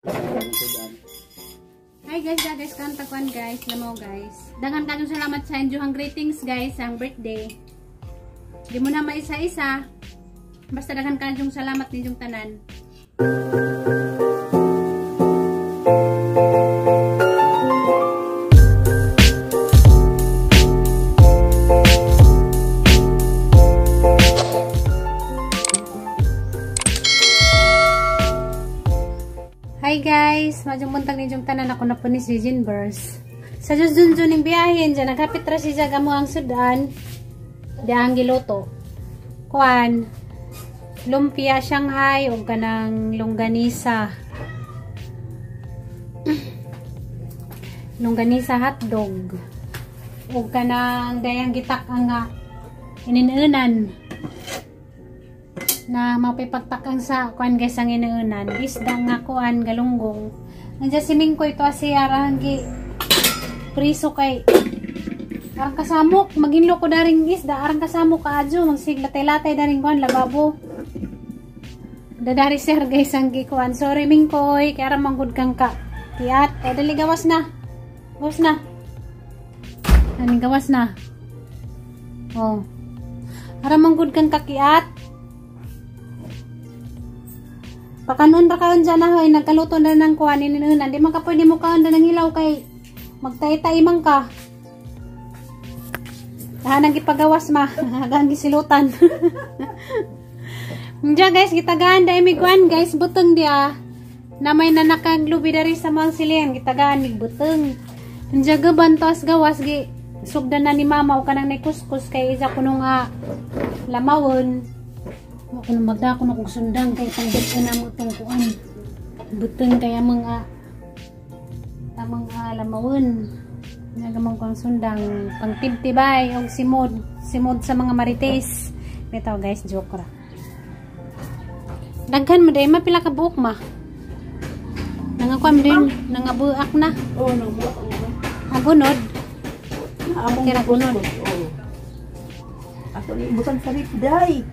Hi guys, guys, kanta kuan guys, lamaw guys. Daghan kayong salamat sa inyong greetings guys, ang birthday. Di mo na maisa-isa. Basta daghan kayong salamat ninyong tanan. Hi guys, madyong buntag ninyong tanan, ako na po ni si Jinbers. Sa Junjun ning biyahin dyan, naghapit ra siya gamo ang sudan. Di ang giluto. Kuan, lumpia Shanghai o kanang longganisa. Longganisa hotdog. O kanang dayang gitak ang nga ininunan. Na mapipagtakang sa kuan guys ang inuunan isda nga kuan galunggong. Nandiyan si Mingko ito si arang gi priso kay arang kasamok maginlo ko daring isda arang kasamok kaadyo magsiglatay-latay daring kuan lababo. Dadari sir guys ang gi kuan. Sorry Mingkoy kay arang manggod kang ka tiat. Ay dali gawas na. Gawas na. Ani gawas na. Oh. Arang manggod kang kakiat. Pakanon ra kaon dyan na hoy, nagkaluto na ng kuan ininunan. Di man ka pwede mo kaon na ng hilaw kay magtay-tay man ka. Tahanang gipagawas ma, hagang gisilutan. Diyan guys, gitagaan dai mi kuan guys, buteng dia. Na may nanakaglubi dari sa mga silian, gitagaan mig buteng. Diyan gaban tos gawas gi sugdan na ni mama o kanang nay kuskus kay isa kuno nga lamawon. Ako na magdako na kong sundang kay pangbuteng na mo itong kuan. Buteng kaya mga tamang lamawon. Nagamang kong sundang pangtibtibay og simod. Simod sa mga marites. Bitaw guys, joke ra. Daghan mo dahil mapila ka buok ma. Nangakuan mo din, nangabuak na. Oo, nangabuak na. Agunod. Kira gunod. Ako ni butan sa rip day.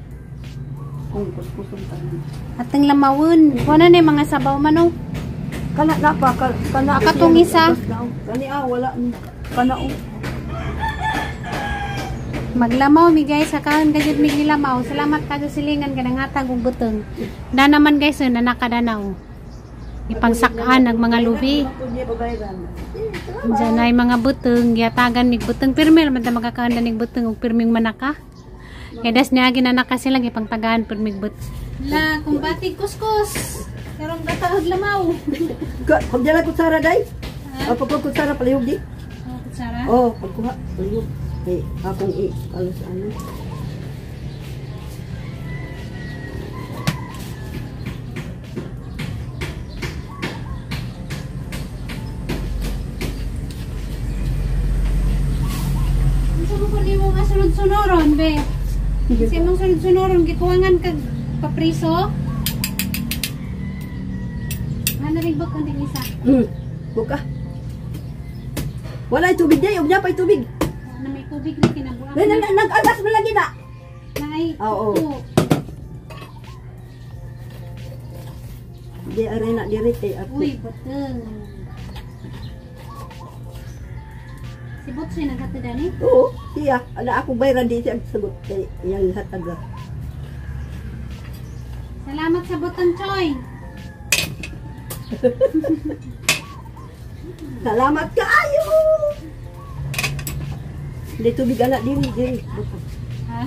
Kung kuskuson tayo. Ateng lamawon. Kuno na mga sabaw man oh. Kana na pa kana katong isa. Kani ah wala kana oh. Maglamaw mi guys, sakaon gajud mi gilamaw. Salamat kayo silingan kanang hatag og buteng. Da naman guys, oh, nanakadanaw. Ipangsakaan ang mga lubi. Diyan ay mga buteng, giyatagan mig buteng pirmi man ta makakaon na ning buteng og pirming manaka. Kaya das niya ginanaka sila gipangtagaan pirmig but. La kumbati kuskus. Karong gataog lamaw. Kung dala kutsara day. O pagkuha kutsara palihog di. Oh, kutsara. Oh, pagkuha palihog. Hey, akong i alos ano. Unsa mo kundi mo nga sunod-sunoron be? Kasi mong sunod-sunoron gikuangan kag papriso. Ano rin ba kundi isa? Buka. Wala tubig day, ug pay tubig. Na may tubig na kinabuak. Nag-agas man lagi na. Nay. Oo. Di arena diri kay ako. Uy, buteng. Si Butsoy naghatod ani? Oo, siya. Ala ako bayran di siya sagot kay iyang hatag. Salamat sa butong Choy. Salamat kaayo. Di tubig ana diri diri. Ha?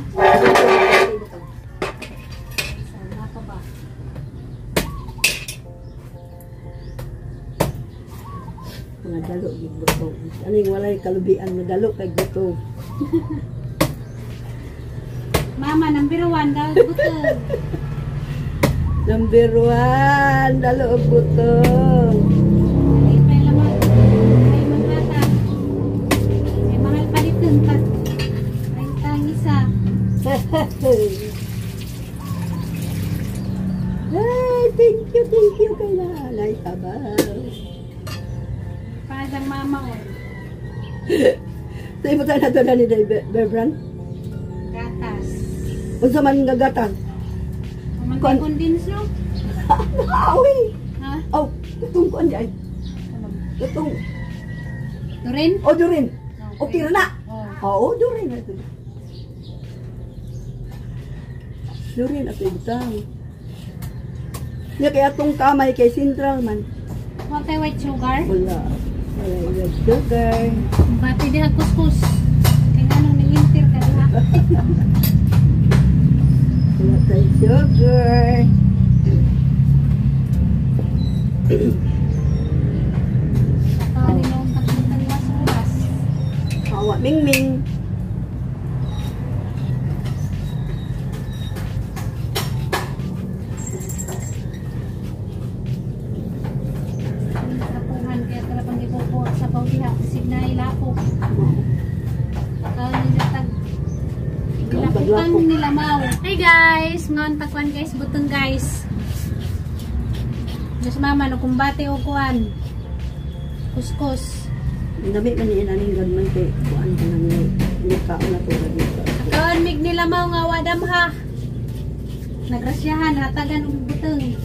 Sana pa ba? Mga dalo gid butong. Aning walay kalubian madalo kay butong. Mama, number 1 daw butong. Number 1, dalo og butong. Ay, lamang. Ay, maghata. Ay, mahal palitan pa. Ay, tang isa. Ay, thank you kay Nanay Sabaw. Pasang mama o. Sa iba tayo nato na ni Bebran? Gatas. Unsa man nga gatas? Kumantay condense no? Awi! Ha? Oh, Itong kuan di ay. Itong Durin? oh durin. Okay ra na. Oh. Oo, durin na ito. Durin ato ibutang. Nya kay atong kamay kay Central man. Wa kay white sugar? Wala. Wala yung sugar. Bati diha kuskus. Kay nganong ningintir ka diha. Wala tayong sugar. Kanin mo ang tagbutan mas oras. Hawa mingming. Kapuhan kaya tala pang ibubo sa diha bisig na ilapok. Pagkaon niya tag Ilapukan nila mau. Hi guys, ngon takwan guys, butong guys. Diyos mama no kumbate o kuan. Kuskus. Dami man ni aning ganman kay kuan ka nang nakaon na to dito. Kaon mig nila mau nga wadam ha. Nagrasyahan hatagan og butong.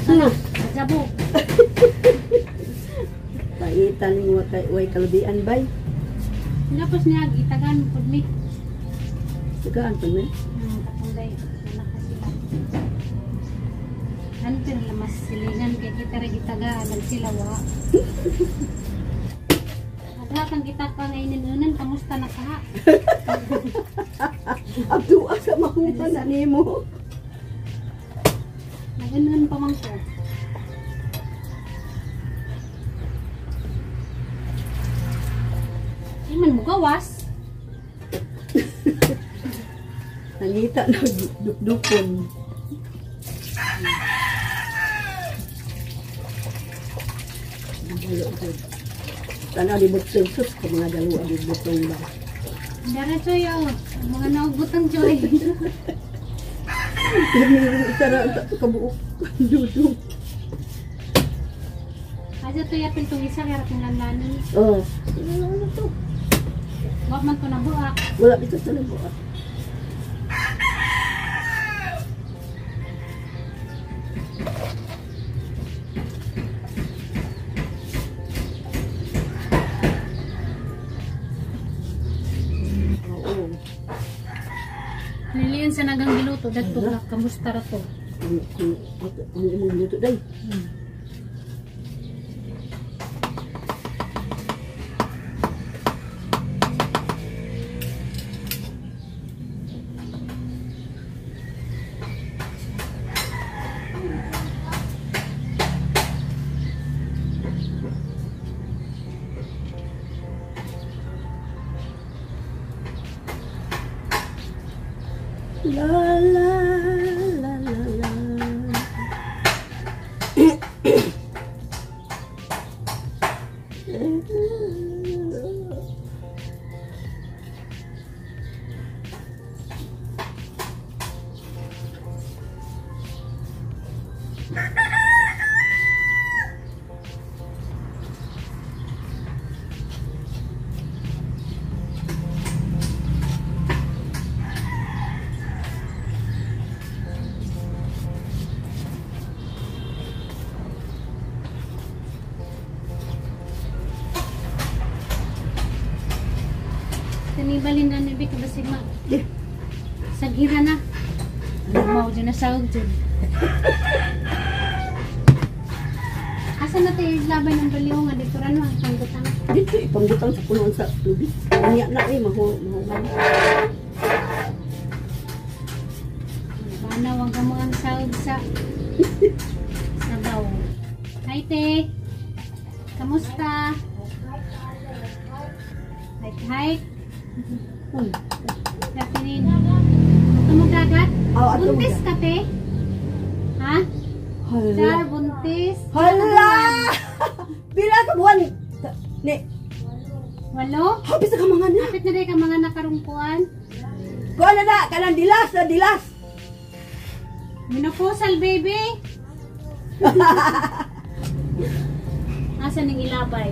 Sino? Jabo. Paitan ning wa kay way kalubian bay. Tapos niya gitagan pud mi. Tagaan pa man. Kapunday anak ka sila. Antir lamas silingan kay kita ra gitagaan ang sila wa. Adha kang kita ka ngayon unan kamusta na ka? Abdua sa mahuman na nimo. Nagunan pa man ko. Di man mo gawas. Nangita na dukdukon. Tanaw di butong sus ko mga dalawa di butong ba. Dara choy oh. Mga naugbutang choy. Tara ang tato kabuok dudong. Aja to yapil tong isa kaya kung lanlanan. Oh. Ano to? Wa man to nabuak. Wala bitaw sa nabuak. Oo. Nilian sa nagang giluto dadto ka kamusta ra to. Ang imong luto day. La la la la la. Kanibalin na ni Bika basig ma. Di. Sagira na. Mao dyan na sahog dyan. Asa na tayo laban ng baliw nga dito rano ang panggutang. Dito ipanggutang sa punuan sa tubig. Unya na eh mahu mahuman. Bana wag mo ang sahog sa sabaw. Hi te. Kamusta? Hi hi. Uy. Kapinin. Tumog dagat? Oh, ato Buntis ka te? Ha? Hala. Char, buntis. Hala! Pila ka buwan? Ni, 8? hapis na ka mga na. Kapit na rin ka mga nakarumpuan. Kuha na na, kanang dilas na dilas. Menopausal baby. Asa ning ilabay?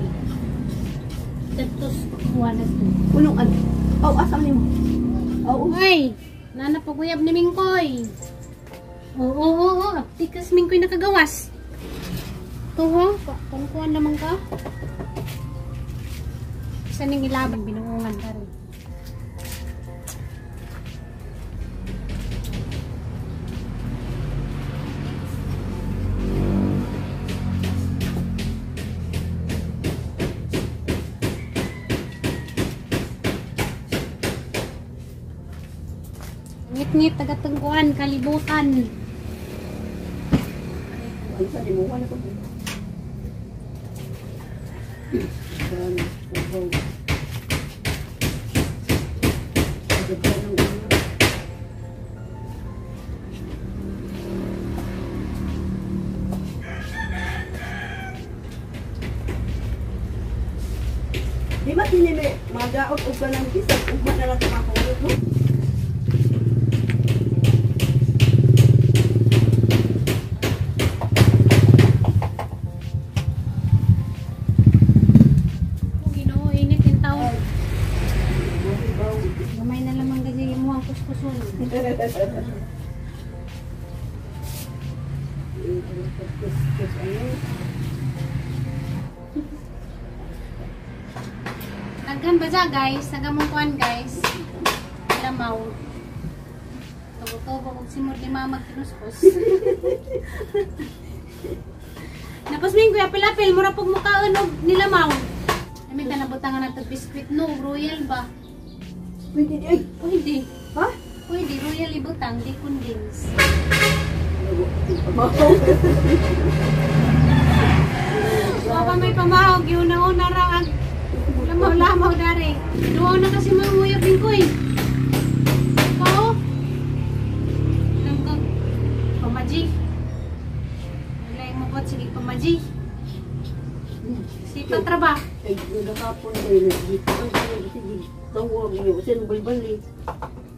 Datos kuha na to. Punuan. Oh, asa man nimo? Oh, Uy, nana paguyab ni Mingkoy. Oo, oo, oo. Tikas Mingkoy nakagawas. Sakto ha. Kuan naman ka. Sa ning ilaban binuungan ka rin. Ngit-ngit tagatungkuan kalibutan. Ano sa limuan ako? Di ba tinili, magaot og kanang bisag ugma na lang sa mga no? Ginoo, init yung tao. Gamay na lamang kasi mo ang kuskuson. Daghan ba siya guys? Nagamong kuan guys. Lamaw. Tubo-tubo kung simod ni mama magkinuskos. Napos minggo apil-apil mura pug mukaon og nilamaw. Amin ta nabutangan nato biscuit no royal ba? Pwede di ay. Pwede. Ha? Pwede royal ibutang di condense. Baka may pamahog yun na una ra ang lamaw-lamaw dari. Doon na kasi manguyab din ko eh. Pao. Nang kag pamaji. Wala yung mabot sige pamaji. Sipat ra ba? Ay, nagkapon ay sige. Tawag mo sin balbali.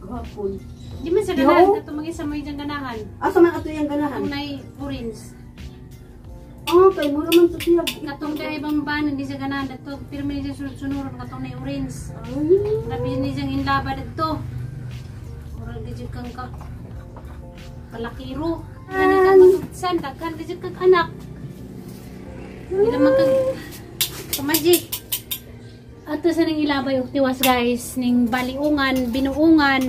Gapon. Di man sa ganahan kato mga isa mo yung ganahan. Asa man ato yung ganahan? Katong nay orange. Ah, kay mura man sa siya. Katong dahil ibang ban hindi sa ganahan dato pirmi niya sunod-sunuron katong nay orange. Grabe ni siyang inlaba dito. Murag di jud kang ka palakiro. Gani ka matugsan, daghan di jud kag anak. Hindi naman kag pamaji. Ato sa ning ilabay og tiwas guys, ning baliungan, binuungan.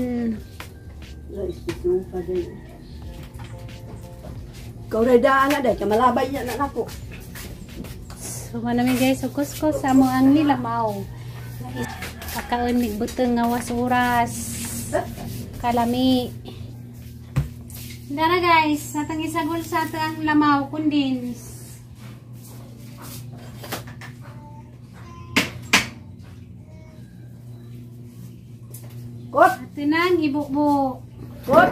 Kau ray daan na day, kamalabay niya na nako. So namin guys, og kuskos sa amo ang nilamaw. Pakaon mig buteng nga was oras. Kalami. Dara guys, atang isagol sa ato ang lamaw kundins. Kot. Ato nang ibukbo. Kot.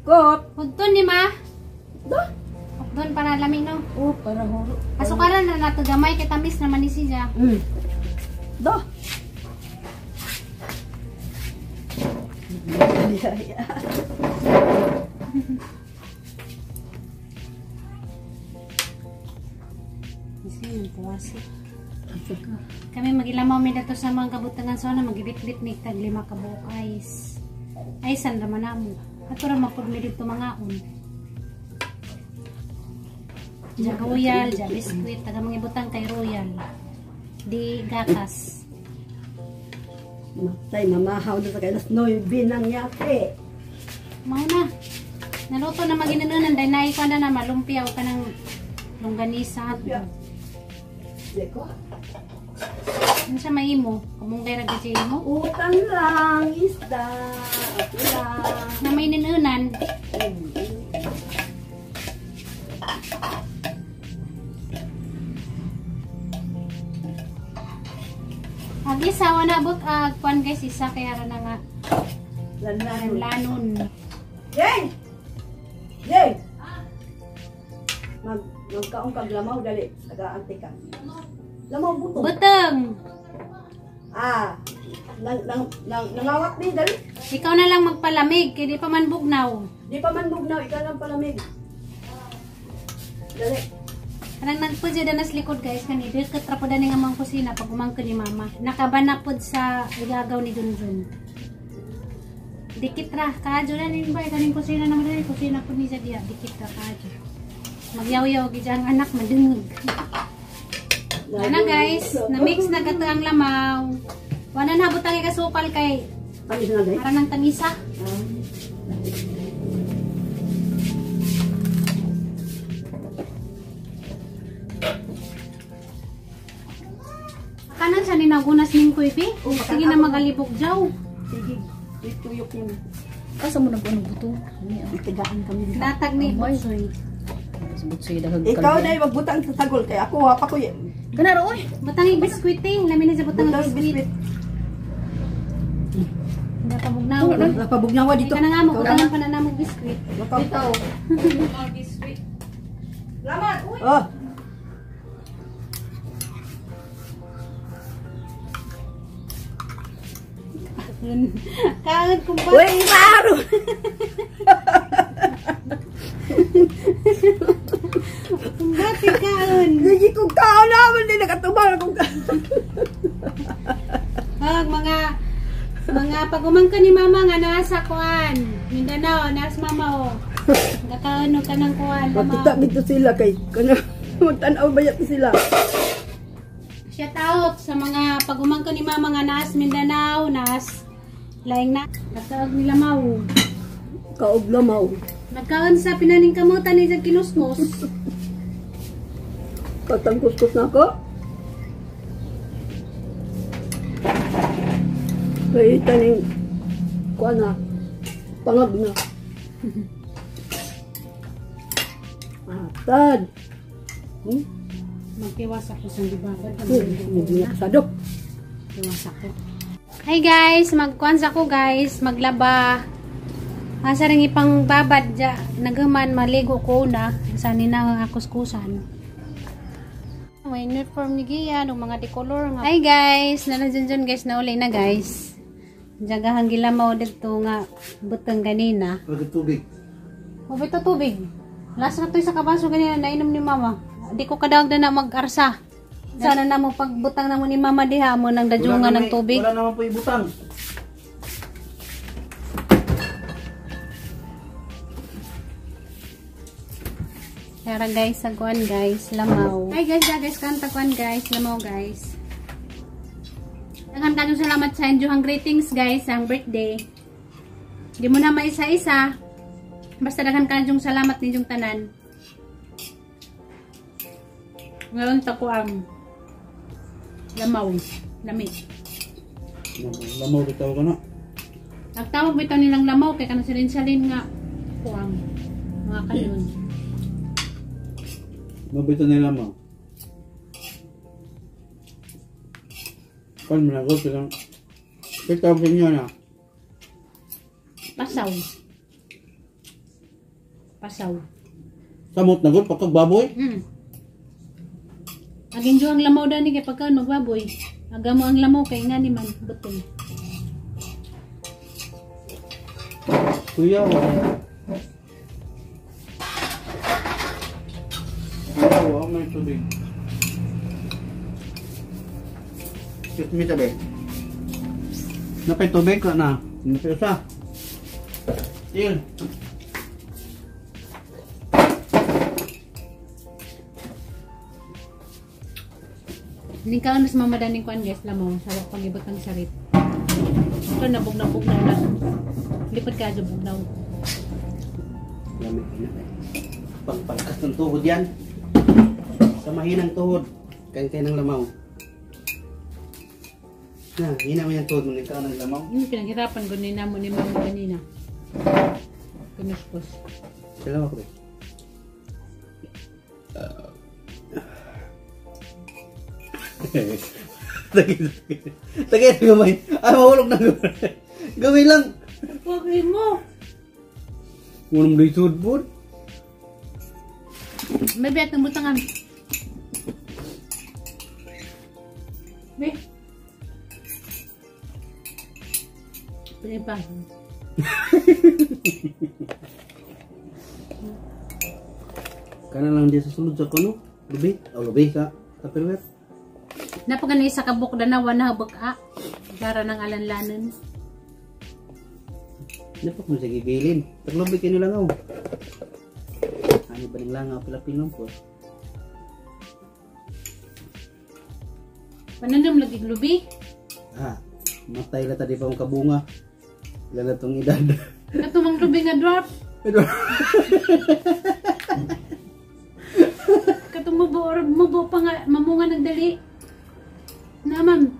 Kot. Hugton ni ma. Do. Hugton para lami no. Oh, para horo. Pasukaran na nato gamay kay tamis naman ni siya. Do. Kami magilamaw mi dato sa mga kabutangan sa una magibitbit mi tag 5 ka buok ice. Ay san ra man namo. Ato ra mapud mi dito mangaon. Ja royal, ja biscuit, taga mga ibutang kay royal. Di gatas. Matay, mamahaw na sa kay alas 9 ng yate. Mao na. Naluto na maginanunan dahil naikuha na na malumpia o kanang longganisa. Deko. Ano siya maimo? Kamunggay ra gyud siya imo? Utang lang, isda. Okay lang. Na may ninunan. Ag isa wala abot ag kuan guys isa kaya ra na nga Lanlanon. lanon. Yay! Yay! Magkaong kag lamaw dali, taga-ante ka. Lamaw butong. Buteng. Ah, nangawat ni dali. Ikaw na lang magpalamig kay di pa man bugnaw. Di pa man bugnaw, ikaw lang palamig. Dali. Kanang nagpudya na sa likod guys kani dili ka trapo dani nga mga kusina pag umangko ni mama. Nakabana pod sa igagaw ni Junjun. Dikit ra kaadyo na ning bay kaning kusina naman dali kusina pud ni siya diya dikit ra kaadyo. Magyaw-yaw gid ang anak madungog. Ana guys, na-mix na gato ang lamaw. Wala na butang ikasukal kay Tamis na guys. para ng tamisa. Kanan sa ninagunas ning kuy-pi? Oh, Sige na magalibog jaw. Sige, ituyok yun. Asa mo nag-ano buto? Itigaan kami. Natag ni Butsoy. Butsoy dahag Ikaw na magbutang sa sagol kay ako ha pa ko. Kanaro oy. Butang yung biskwit eh. Lamin na siya butang Butang biskwit. biskwit. Napabugnaw. Napabugnawa dito. Ika na nga mo, butangan pa na namong biskwit. Dito. Oh. Kaon kung ba? Uy, maro. Kung bakit kaon? Sige kong kaon naman din nakatubang akong kaon. Pag mga pagumangka ni mama nga nasa kuan. Mindanao, nas mama o. Nakaon ka ng kuan. Makita Lamaw. dito sila kay kana magtan-aw bayat sila. Shout out sa mga pagumangka ni mama nga nas Mindanao, nas laing na. Nagkaog ni lamaw. Kaog lamaw. Nagkaon sa pinaning kamutan ni sa kinusmos. Katang kuskus na ako. Kay taning kuan na pangag na. Atad. Magtiwas ako sa gibabad. Hindi na kasadok. Tiwas ako. Hi guys, magkuan sa ko guys, maglaba. Asa rin ipang babad dya, nagaman maligo ko na sa nina ang akuskusan. May uniform ni Gia, ng mga decolor nga. Hi guys, nalandiyan dyan guys, nauli na guys. Jagahang gilamaw dito nga butang ganina. Pag tubig. O bito tubig. Last na to sa kabaso ganina nainom ni mama. Di ko kadawag na na mag-arsa. Sana na mo pagbutang na mo ni mama diha mo nang dajungan ng tubig. Wala naman po ibutang. Tara guys, saguan guys, lamaw. Hi guys, yeah, guys, kanta kuan guys, lamaw guys. Daghan kayong salamat sa inyong greetings guys, ang birthday. Di mo na maisa-isa. Basta daghan kayong salamat ninyong tanan. Ngayon ta ko ang lamaw, lami. Lamaw bitaw ko na. Nagtawag bitaw nilang lamaw kay kanang salin-salin nga kuang mga kanon. Mabito na lamaw. Kan mo na ko silang. Kita ko niyo na. Pasaw. Pasaw. Samot na gud pagkag baboy. Agin ang lamaw dani kay pagkaon magbaboy. Aga mo ang lamaw kay nga ni man butong. Kuya. Kuya, wa may tubig. Excuse me, tabi. Napay tubig ka na. Napay usa. Til. Ning kaon mas mamadaning kuan guys lamaw sa wa pagibot ang sarit. Ito nabugnaw-bugnaw na. Lipad ka sa bugnaw. Lamig na eh. Pagpagkas ng tuhod yan. Sa mahinang tuhod. Kain ng lamaw. Na, hina mo yung tuhod mo. Ikaw ng lamaw. Yung pinaghirapan ko ni namo ni mama kanina. Kinuskos. Dalawa ko ba? Tagay, tagay. Tagay, gamay. Ay, mahulog na. Gamay lang. Pagin mo. Unang lisod po. May biyat ng butangan. Be. Pwede pa. Kana lang di sa sulod sa kuno. Lubi. O lubi sa Tupperware. Napagani sa kabuk na na habag a. Gara ng alanlanan. Dapat mo sa gibilin. Taglubi kayo lang oh. Ano ba ng langaw Pilipino po? Panandam lagi glubi. Ha, matay la tadi pa mong kabunga. Lala tong edad. Kato mang lubi nga dwarf. Kato mubo or mubo pa nga mamunga nagdali. Naman.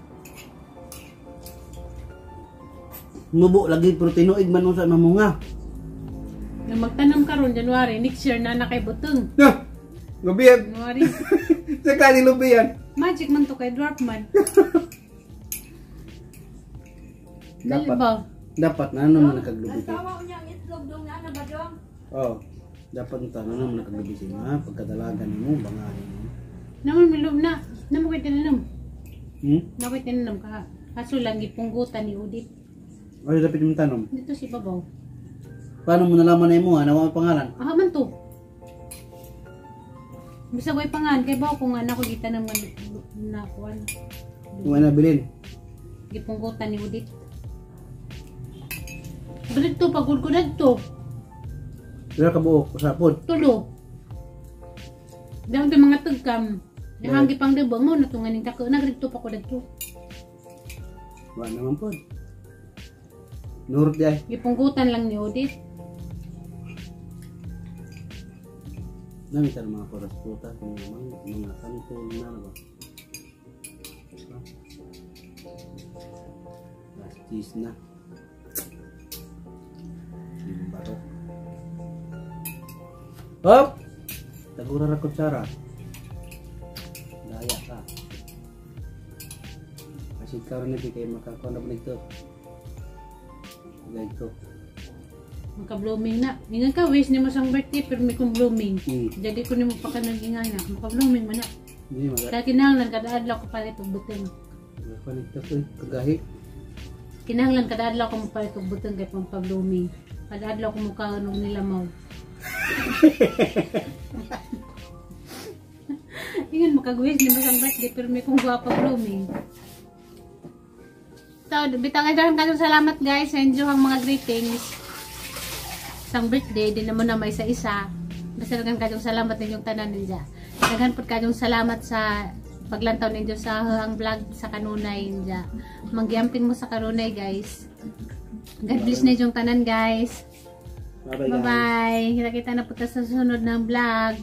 Mubo lagi pero tinuig man unsa mamunga. Nga magtanam karon January next year na na kay butong. Na. Lubiyan. January. Sa kani lubiyan. Magic man to kay dwarf man. Dali Dapat ba? dapat na ano man nakaglubi kay. Tawa niya ang itlog dong na ba dong? Oh. Dapat na ano man nakaglubi siya ha pagkadalagan nimo bangahin mo. Naman milub na. Namo kay tinanom. Hmm? Namo kay tinanom ka. Kaso lang gipunggutan ni Udit. Ano dapat yung tanong? Dito si Babaw. Paano mo nalaman na imo ha? Nawa ang pangalan? Aha man to. Bisag way pangan kay bawo kung anak ko gitanam nga na kuan. Kung ano nabilin? Gipunggutan ni Udit. Dito pagod ko dito. Pila ka buok usapod. Tulo. Dahon to mga tugkam. Nahanggi pang debang mo natungan ning tako nagridto pa ko dito. Wa naman pod. Nurot di ay. Gipunggutan lang ni Udit. Nami sa mga oras puta, mga santol na ano ba? Last cheese na. Yung barok. Hop! Tagura ra kutsara. Daya ka. Kasi karon ni kay makakuha na dito. Dito. Maka-blooming na. Ingan ka, wish nimo sang birthday pero may kong blooming. Jadi ko nimo pa ka nag-ingan na. Maka-blooming man na. Hindi maga. Kaya kinahanglan kada adlaw ko palit og buteng. Makakuha nito ko kagahi. Kinahanglan kada adlaw ko mopalit og buteng kay pang-blooming. Kada adlaw ko mukaon og nilamaw. Ingan makag-wish nimo sang birthday pero may kong gwapa blooming. So, bitang ay daghang salamat guys sa inyo ang mga greetings. Sang birthday din naman na may isa-isa. Basta daghan kayong salamat ninyong tanan ninja. Daghan pud kayong salamat sa paglantaw ninyo sa ang vlog sa kanunay ninja. Manggiamping mo sa kanunay guys. God bless ninyong tanan guys. Bye bye guys. Bye bye. Kita-kita na po ta sa susunod ng vlog.